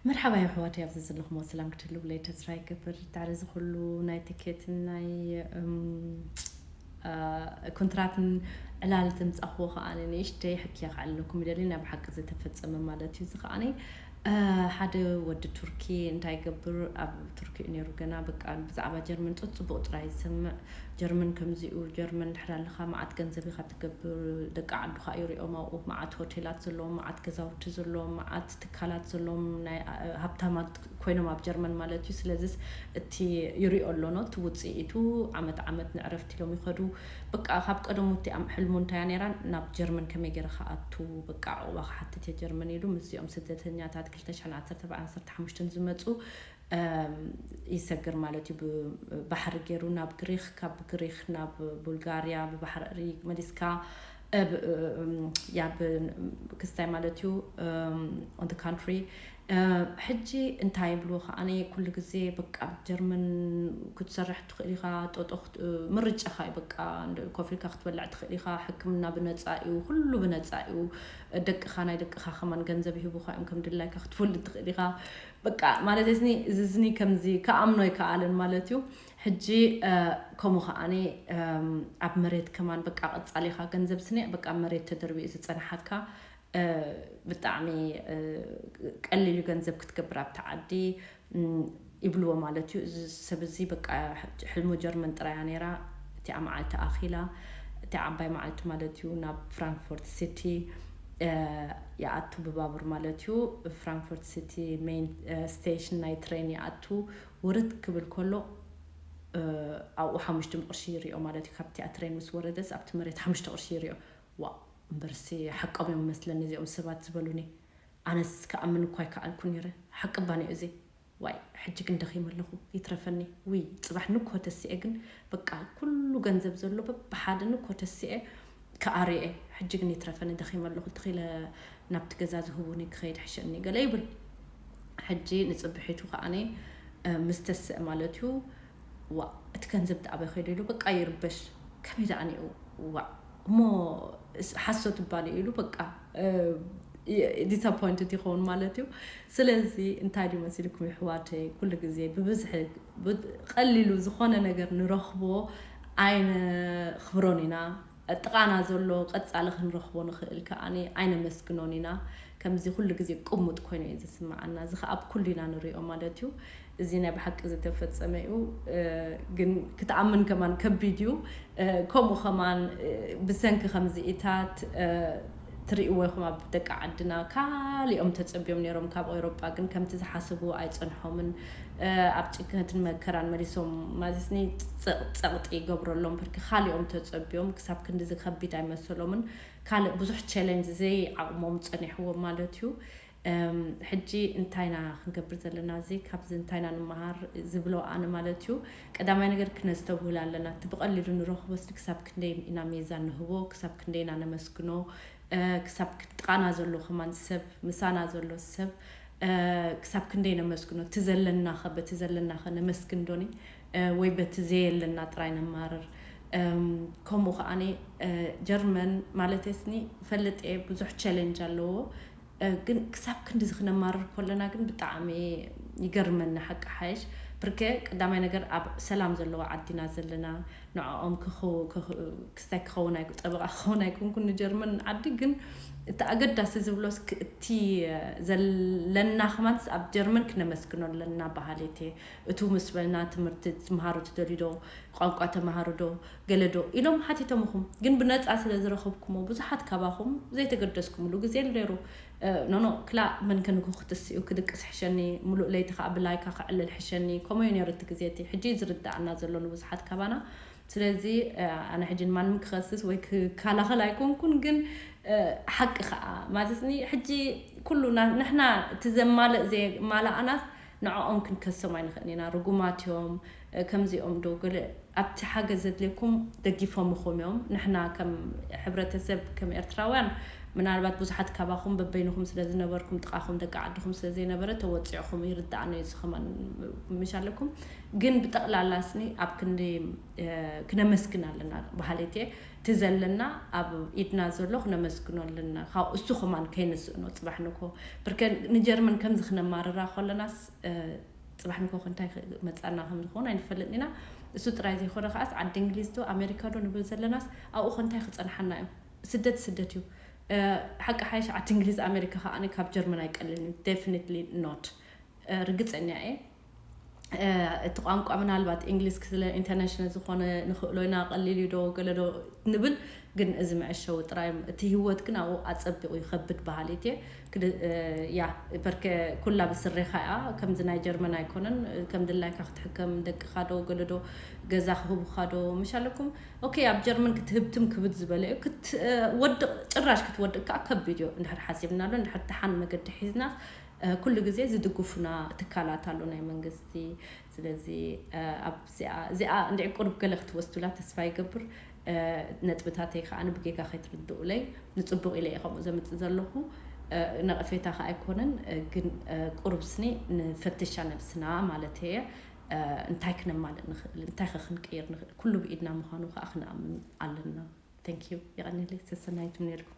መርሓባ የሕዋት፣ ኣብዚ ዘለኹም ሰላም ክትህልውለይ ተስፋ ይገብር። ድሕሪ እዚ ኩሉ ናይ ትኬትን ናይ፣ እም፣ አ፣ ኮንትራትን ዕላል ዘምጻእኽዎ ከኣ ንእሽተይ ሕክያ ክዓልለኩም ይደሊ። ናይ ብሓቂ ዝተፈጸመ ማለት እዩ። እዚ ከኣ፣ አ፣ ሓደ ወዲ ቱርኪ እንታይ ይገብር፣ ኣብ ቱርኪ እዩ ነይሩ ገና። በቃ ብዛዕባ ጀርመን ጽቡቕ ጥራይ ዝሰምዕ። ጀርመን ከምዚኡ፣ ጀርመን ድሕር ኣለኻ መዓት ገንዘብ ኢኻ ትገብር፣ ደቂ ዓዱኻ ይሪኦም ኣብኡ፣ መዓት ሆቴላት ዘለዎም፣ መዓት ገዛውቲ ዘለዎም፣ መዓት ትካላት ዘለዎም፣ ናይ፣ አ፣ ሃብታማት ኮይኖም ኣብ ጀርመን ማለት እዩ። ስለዚስ እቲ ይሪኦ ኣሎ ነው፣ እቲ ውጽኢቱ ዓመት ዓመት ንዕረፍቲ ኢሎም ይኸዱ። በቃ ካብ ቀደሙ እቲ ኣም-፣ ሕልሙ እንታይ እያ ነይራ፣ ናብ ጀርመን ከመይ ገይረ ክኣቱ፣ በቃ ዕቑባ ክሓትት እየ ጀርመን ኢሉ ምስዚኦም ስደተኛታት ክልተ ሽሕን ዓሰርተ ኣርባዕተን ዓሰርተ ሓሙሽተን ዝመጹ፣ እም፣ ይሰግር ማለት እዩ። ብባሕሪ ገይሩ ናብ ግሪክ፣ ካብ ግሪክ ናብ ቡልጋሪያ ብባሕሪ መሊስካ፣ እ፣ ብ-፣ እም፣ ያ ብ-፣ ክስታይ ማለት እዩ፣ እም፣ on the country። እ፣ ሕጂ እንታይ ይብልዎ ከኣ፣ ኣነ ኩሉ ግዜ በቃ ኣብ ጀርመን ክትሰርሕ ትኽእል ኢኻ፣ ጦጦ ክት-፣ ምርጫኻ እዩ በቃ፣ እንደ-፣ ኮፍ ኢልካ ክትበልዕ ትኽእል ኢኻ፣ ሕክምና ብነጻ እዩ፣ ኩሉ ብነጻ እዩ። ደቅኻ፣ ናይ ደቅኻ ከማን ገንዘብ ይህቡኻ እዮም፣ ከም ድላይካ ክትወልድ ትኽእል ኢኻ። በቃ ማለት እዝኒ፣ እዚ እዝኒ ከምዚ ክኣምኖ ኣይከኣልን ማለት እዩ። ሕጂ፣ እ፣ ከምኡ ከኣኒ፣ እም፣ ኣብ መሬት ከማን በቃ ቀጻሊኻ ገንዘብ ስኒዕ በቃ ኣብ መሬት ተደርቢኡ ዝጸንሓካ፣ እ፣ ብጣዕሚ፣ እ፣ ቀሊል እዩ ገንዘብ ክትገብር ኣብቲ ዓዲ፣ እም፣ ይብልዎ ማለት እዩ። እዚ ሰብ እዚ በቃ ሕልሙ ጀርመን ጥራያ ነይራ። እቲኣ መዓልቲ ኣኺላ፣ እቲኣ ዓባይ መዓልቲ ማለት እዩ፣ ናብ ፍራንክፎርት ሲቲ፣ እ፣ ይኣቱ ብባቡር ማለት እዩ። ፍራንክፎርት ሲቲ ሜይን፣ እ፣ ስቴሽን ናይ ትሬን ይኣቱ። ውርድ ክብል ከሎ፣ እ፣ ኣብኡ ሓሙሽተ ቅርሺ ይሪኦ ማለት እዩ። ካብቲኣ ትሬን ምስ ወረደስ ኣብቲ መሬት ሓሙሽተ ቅርሺ ይሪኦ። ዋእ፣ እምበርሲ ሓቆም እዮም መስለኒ እዚኦም ሰባት ዝበሉኒ። ኣነስ ክኣምን እኳ ኣይከኣልኩ ነይረ። ሓቂ ባኒ እዚ። ዋይ፣ ሕጂ ግን ደኺመ ኣለኹ፣ ይትረፈኒ። ውይ፣ ጽባሕ ንኮ ተሲኤ ግን፣ በቃ፣ ኩሉ ገንዘብ ዘሎ በብሓደ ንኮ ተሲኤ ክኣርየ። ሕጂ ግን ይትረፈኒ፣ ደኺመ ኣለኹ፣ ተኺለ ናብቲ ገዛ ዝህቡኒ ክኸይድ ሕሸኒ፣ ገለ ይብል። ሕጂ ንጽብሒቱ ከኣኒ፣ እ፣ ምስ ተስእ ማለት እዩ፣ ዋእ፣ እቲ ገንዘብ ደኣ ኣበይ ከይዱ ኢሉ በቃ ይርበሽ። ከመይ ደኣ ኒኡ? ዋእ፣ እሞ እስ-፣ ሓሶት እባ ኒኡ ኢሉ በቃ፣ እ፣ ዲስኣፖይንትድ ይኸውን ማለት እዩ። ስለዚ እንታይ ድዩ መሲልኩም ይሕዋተይ፣ ኩሉ ግዜ ብብዝሒ፣ ብ-፣ ቀሊሉ ዝኾነ ነገር ንረኽቦ ኣይነኽብሮን ኢና። ጥቓና ዘሎ ቀጻሊ ክንረኽቦ ንኽእል ከኣ ኣይነመስግኖን ኢና። ከምዚ ኩሉ ግዜ ቅሙጥ ኮይኑ እዩ ዝስምዓና። እዚ ከኣ ኣብ ኩሉ ኢና ንሪኦ ማለት እዩ። እዚ ናይ ብሓቂ ዝተፈጸመ እዩ። እ፣ ግን ክትኣምን ከማን ከቢድ እዩ። እ፣ ከምኡ ከማን፣ እ፣ ብሰንኪ ከምዚኢታት፣ እ፣ ትርእይዎ ኢኹም ኣብ ደቂ ዓድና ካሊኦም ተጸብዮም ነይሮም ካብ ኤውሮጳ፣ ግን ከምቲ ዝሓሰብዎ ኣይጸንሖምን። እ፣ ኣብ ጭንቀትን መከራን መሊሶም ማለትኒ ጸ-፣ ጸቕጢ ይገብረሎም። ብርኪ ካሊኦም ተጸብዮም ክሳብ ክንድዚ ከቢድ ኣይመሰሎምን። ካልእ ብዙሕ ቻለንጅ ዘይዓቕሞም ጸኒሕዎም ማለት እዩ። እም፣ ሕጂ እንታይ ኢና ክንገብር ዘለና? እዚ ካብዚ እንታይ ኢና ንምሃር ዝብሎ ኣነ ማለት እዩ። ቀዳማይ ነገር ክነስተብህል ኣለና። እቲ ብቐሊሉ ንረኽቦ ስኒ ክሳብ ክንደይ ኢና ሜዛ ንህቦ፣ ክሳብ ክንደይ ኢና ነመስግኖ፣ እ፣ ክሳብ ክ-፣ ጥቓና ዘሎ ከማን ሰብ፣ ምሳና ዘሎ ሰብ፣ እ፣ ክሳብ ክንደይ ነመስግኖ? እቲ ዘለናኸ፣ በቲ ዘለናኸ ነመስግን ዶኒ? እ፣ ወይ በቲ ዘየለና ጥራይ ነማርር? እም፣ ከምኡ ከኣኒ፣ እ፣ ጀርመን ማለተይ ስኒ ፈልጥ እየ፣ ብዙሕ ቻለንጅ ኣለዎ። እ፣ ግን ክሳብ ክንድዚ ክነማርር ከለና ግን ብጣዕሚ ይገርመኒ ሓቂ ሓይሽ። ብርኬ ቀዳማይ ነገር ኣብ ሰላም ዘለዎ ዓዲና ዘለና፣ ንዕኦም ክኸው-፣ ክኽ-፣ ክስታይ ክኸውን ኣይ-፣ ጠበቓ ክኸውን ኣይኮንኩን ንጀርመን ዓዲ። ግን እቲ ኣገዳሲ ዝብሎስ ክ-፣ እቲ ዘለና ከማንስ ኣብ ጀርመን ክነመስግኖ ኣለና በሃሊት እየ። እቱ ምስ በልና ትምህርቲ ትምሃሩ ትደልዩ ዶ? ቋንቋ ተማሃሩ ዶ? ገለ ዶ? ኢሎም ሓቲቶምኹም። ግን ብነጻ ስለ ዝረኸብኩሞ ብዙሓት ካባኹም ዘይተገደስኩምሉ ግዜ ኣሎ ነይሩ። እ፣ ኖኖ፣ ክላእ መን ከንኩ ክትስኡ ክድቅስ ሕሸኒ፣ ሙሉእ ለይቲ ከኣ ብላይካ ክዕልል ሕሸኒ። ከምኡ እዩ ነይሩ እቲ ግዜ እቲ። ሕጂ እዩ ዝርድኣና ዘሎ ንብዙሓት ካባና። ስለዚ፣ እ፣ ኣነ ሕጂ ንማንም ክኸስስ ወይ ክከላኸል ኣይኮንኩን፣ ግን፣ እ፣ ሓቂ ከኣ ማለትኒ ሕጂ ኩሉ ና-፣ ንሕና እቲ ዘማልእ ዘየማልኣናስ ንዕኦም ክንከሶም ኣይንኽእልን ኢና። ርጉማት እዮም፣ እ፣ ከምዚኦም ዶ ገለ ኣብቲ ሓገዝ ዘድልየኩም ደጊፎምኹም እዮም። ንሕና ከም ሕብረተሰብ፣ ከም ኤርትራውያን ምናልባት ብዙሓት ካባኹም በበይንኹም ስለ ዝነበርኩም፣ ጥቓኹም ደቂ ዓድኹም ስለ ዘይነበረ ተወፂዕኹም፣ ይርዳእና እዩ። እዚ ከማን ምሽ ኣለኩም። ግን ብጠቕላላ ስኒ ኣብ ክንዲ ክነመስግን ኣለና። ባህሌት እቲ ዘለና ኣብ ኢድና ዘሎ ክነመስግኖ ኣለና። ካብ እሱ ከማን ከይንስእኖ ፅባሕ ንኮ ብርከ ንጀርመን ከምዚ ክነማርራ ከለናስ፣ ፅባሕ ንኮ እንታይ መፃና ከም ዝኾነ ኣይንፈልጥ ኢና። እሱ ጥራይ ዘይኮነ ከዓስ ዓዲ እንግሊዝ ዶ ኣሜሪካ ዶ ንብል ዘለናስ ኣብኡ ከንታይ ክፀንሓና እዩ? ስደት ስደት እዩ። ሓቂ ሓይሽ ዓዲ እንግሊዝ ኣሜሪካ ከዓ ካብ ጀርመን ኣይቀልን እዩ። Definitely not። ርግፀኛ እየ። እቲ ቋንቋ ምናልባት እንግሊዝ ስለ ኢንተርናሽናል ዝኾነ ንኽእሎ ኢና፣ ቀሊል እዩ ዶ ገለ ዶ ንብል፣ ግን እዚ መዐሸዊ ጥራይ እቲ ህይወት ግን ኣብኡ ኣፀቢቑ ይኸብድ ባህል እየ። ያ በርከ ኩላ ብስሬኻ እያ። ከምዚ ናይ ጀርመን ኣይኮነን። ከም ድላይካ ክትሕከም ደቅኻ ዶ ገለ ዶ ገዛ ክህቡኻ ዶ ምሽ ኣለኩም። ኦኬ፣ ኣብ ጀርመን ክትህብትም ክብድ ዝበለ እዩ። ክትወድቕ፣ ጭራሽ ክትወድቕ ከዓ ከቢድ እዩ። እንድሕር ሓሲብናሉ፣ እንድሕር ተሓን መገዲ ሒዝና ኩሉ ግዜ ዝድግፉና ትካላት ኣሎ ናይ መንግስቲ። ስለዚ ኣብዚኣ እዚኣ እንድዒ ቁሩብ ገለ ክትወስዱላ ተስፋ ይገብር። ነጥብታተይ ከዓ ብጌጋ ከይትርድኡለይ። ንፅቡቕ ኢለ እየ ከምኡ ዘምፅእ ዘለኹ። ነቐፌታ ከዓ ኣይኮነን፣ ግን ቁሩብ ስኒ ንፈትሻ ነብስና ማለት እየ። እንታይ ክነማልእ ንኽእል፣ እንታይ ከ ክንቅይር ንኽእል፣ ኩሉ ብኢድና ምዃኑ ከዓ ክንኣምን ኣለና። Thank you። የቐንየለይ። ሰሰናይት ምነልኩም።